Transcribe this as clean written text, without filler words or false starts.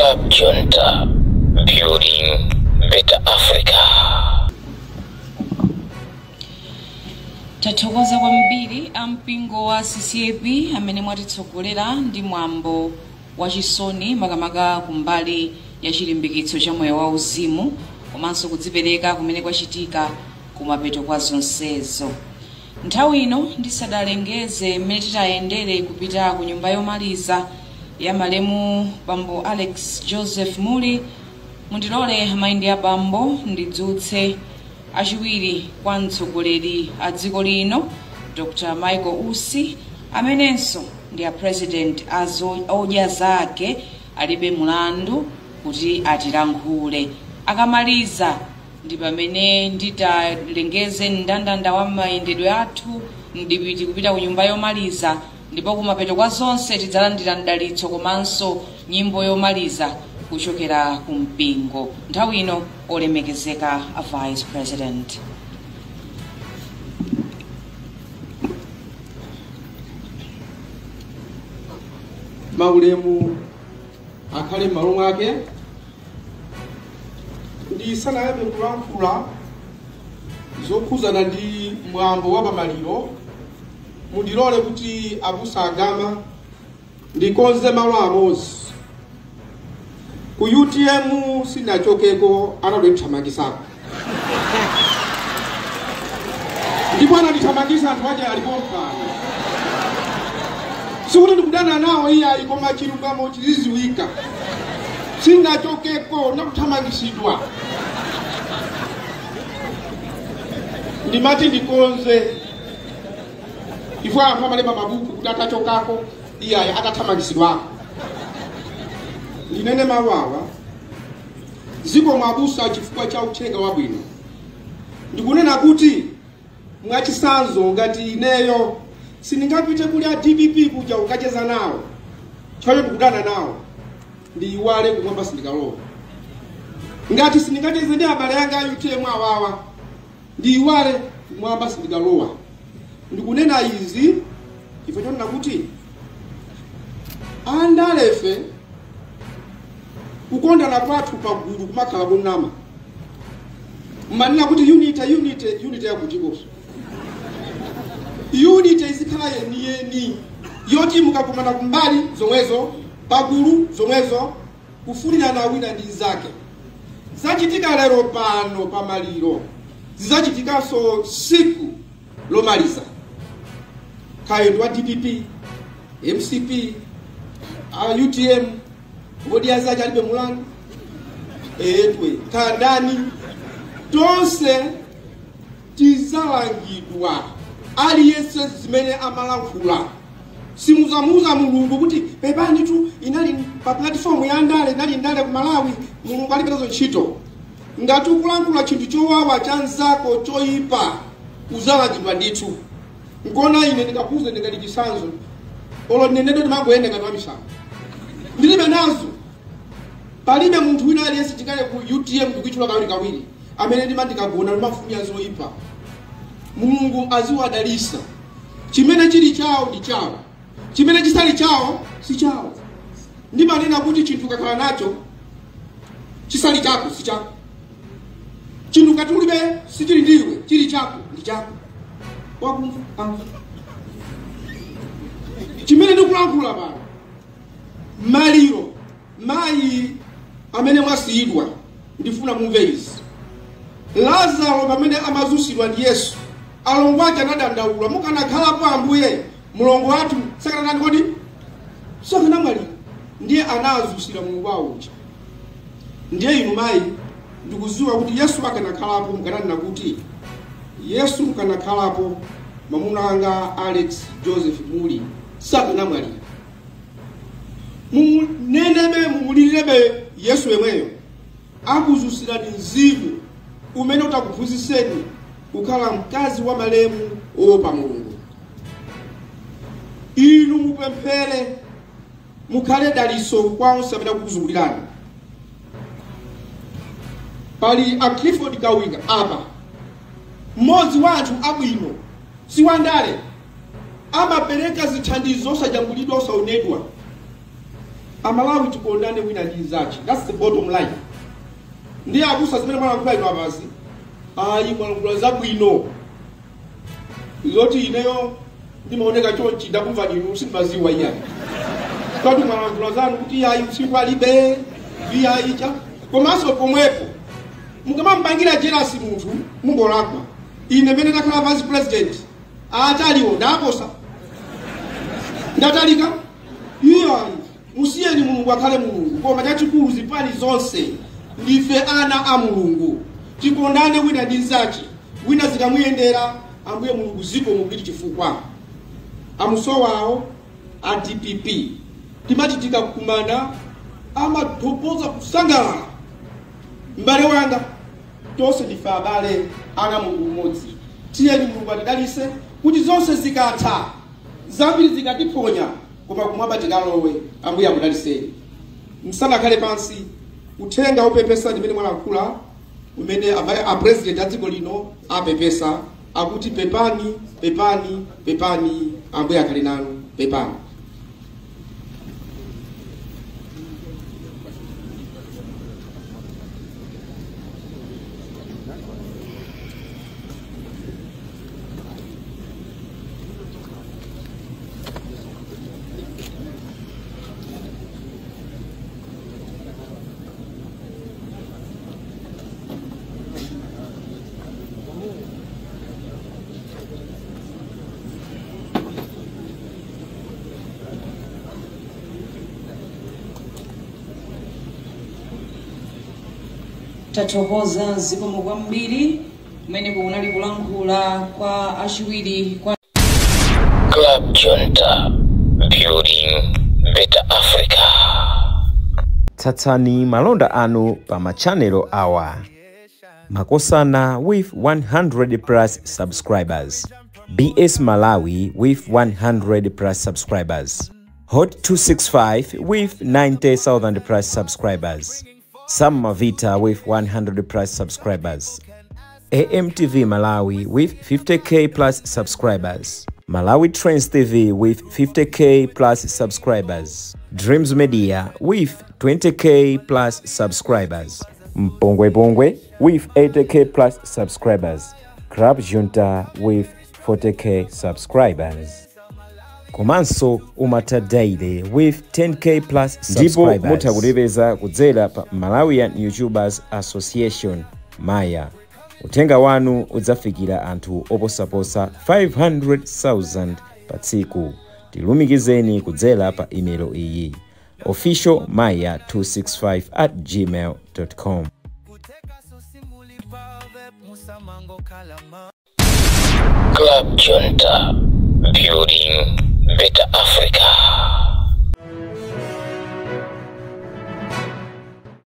Wake Up Junta, building better Africa. Tathokoza kwambiri ampingo wa CCAP amene mwatitsogolera ndi mwambo wachisoni, makamaka kumbali ya chilimbikitso cha moyo wauzimu komanso kudzipereka kumene kwachitika kumapeto kwa zonsezo. Nthawi ino ndisadalengeze mmene titayendere kupita ku nyumba yomaliza ya malemu bambo Alex Joseph Muli, mundilole amayi ndi abambo ndidzutse achiwiri kwa mtsogoleri a dziko lino Dr. Michael Usi, amenenso ndi a president odya zake alibe mulandu, kuti atilankhule. Akamaliza ndi pamene nditalengeze mndandanda wa mayendedwe athu mdipiti kupita ku nyumba yomaliza, ndipo kumapeto kwa zonse tidzalandira mdalitso komanso nyimbo yomaliza kuchokera ku mpingo. Nthawi ino olemekezeka a vice president. Maulemu akhale m'malo mwake. Ndisanayambe kulankhula zokhuzana ndi mwambo wa pamaliro, mundilole kuti abusa agama ndikonze malo amodzi. Ku UTM sinachokeko, anandithamangisako ndipo anandithamangisa anthu aja alipo mpano. Sikuti ndikudana nawo iyayi, koma chilungamo chiziziwika. Sinachokeko, nakuthamangisidwa. Ndimati ndikonze ifo anthu amalemba mabuku kuti atachokako, iyayi, atathamangisidwako. Ndinene mawu awa: zikomo abusa chifukwa cha uthenga wabwino. Ndikunena kuti mwachisanzo ngati ineyo sindingapite kuli a DPP kuja ukacheza nawo chifukwa ndikudana nawo, ndiyiwale, kumwamba sindikalowa. Ngati sindingacheze ndi abale anga a UTM awawa, ndiyiwale, kumwamba sindikalowa. Ndikunena izi chifukwa chonena kuti andalefe kukondana kwathu pagulu kumakhala kunama. Mmanena kuti unity, unity, unity yakutikonso unity izikhala yeniyeni yoti mukakumana kumbali zomwezo, pagulu zomwezo, kufunirana wina ndi nzake. Zachitika lero pano pamaliro zidzachitikanso siku lomaliza. Kaya ndi wa DPP, MCP, a UTM, ngodi azache alibe mulandu etwe, kandani, tonse tizalangidwa. Aliyense zimene amalankhula, simuzamuuza Mulungu kuti pepani tu, inali pa platform ya ndale, inali ndale ku Malawi. Mulungu alibe nazo ntchito. Ngati ukulankhula chinthu chowawa cha nzako choyipa, uzalangidwa ndithu. Nkona ine ndikakuze ndikati chisanzo olo ndinenedwe, ndimangoyenda ngati wamisala, ndilibe nazo. Palibe munthu wina aliyense chikale ku UTM, ndikuitchula kawiri kawiri, amene ndimandikagona ndimafumya zoyipa. Mulungu aziwadalisa. Chimene chili chawo ndi chawo, chimene chisali chawo si chawo. Ndimanena kuti chinthu kakhala nacho chisali chako si chako, chinthu ngati ulibe sichili ndiwe, chili chako ndi chako. Wakumva amva. Chimene ndikulankhula pano, maliro mayi amene mwasiyidwa, ndifuna mumve izi. Lazaro pamene amazusidwa ndi Yesu, alongo ake anadandaula, "Mukanakhalapo Ambuye, mlongo wathu sakanatani kodi? Sakanamwalira." Ndiye anazusira mulungu wawo uja. Ndiye inu mayi, ndikuziwa kuti Yesu akanakhalapo mukananena kuti, "Yesu mukanakhalapo, mwamuna anga Alex Joseph Muli sakanamwalira." Munenebe, mumulirebe Yesu yemweyo akuzusirani mzimu umene utakuphunzitseni kukhala mkazi wa malemu owopa Mulungu. Inu mupemphere, mukhale daliso kwa onse amene akukuzungulirani. Pali a Clifford Kawinga apa, mmodzi wa anthu abwino, si wandale, amapereka zithandizo osajambulidwa, osaonedwa. Amalawi tikondane wina ndi mnzake. That's the bottom line. Ndiye abusa zimene mwalankhula inu apazi, ayi, mwalankhula zabwino zoti ineyo ndimaoneka chonchi, ndakumva inu sindimaziwa iyani kati mwalankhula zanu kuti ayi usiku alibe iyayi cha. Komanso pomwepo mukamampangira jealous munthu mungolakwa. Ine mene ndakhala vice president ataliwo ndaposa ndatalika iyayi. Musiyeni Mulungu akhale Mulungu. Koma chachikulu, zipani zonse ndife ana a Mulungu, tikondane wina ndi mnzake. Wina zikamuyendera, Ambuye Mulungu zikomo kuti chifukwa amusowawo a DPP timati tikakumana amathokoza kusangalala. M'bale wanga, tonse ndife abale, ana Mulungu mmodzi. Tiyeni Mulungu atidalise kuti zonse zikatha, zambiri zikatiphonya, koma kumwamba tikalowe. Ambuye akudaliseni. Msanakhale pansi, uthenga upepesa ndimene mwalankhula umene a president a dziko lino apepesa, akuti pepani, pepani, pepani. Ambuye akhale nanu. Pepani. Tathokoza, zikomo kwambiri. Kumene kunali kulankhula kwa achiwiri kwa Club Junta, building better Africa. Tsatsani malonda anu pa machanelo awa: Makosana with 100 plus subscribers, BS Malawi with 100 plus subscribers, Hot 265 with 90,000 plus subscribers, Sam Mavita with 100 plus subscribers, AMTV Malawi with 50K plus subscribers, Malawi Trends TV with 50K plus subscribers, Dreams Media with 20K plus subscribers, Mpongwe Pongwe with 80K plus subscribers, Club Junta with 40K subscribers. Komanso Umata Daily with 10K plus Ndipo subscribers. mutha kutipeza kudzera pa Malawian YouTubers Association, Maya. Uthenga wanu udzafikira anthu oposaposa 500,000 pa tsiku. Tilumikizeni kudzera pa imelo iyi: officialmaya265@gmail.com. Club Junta, building better Africa.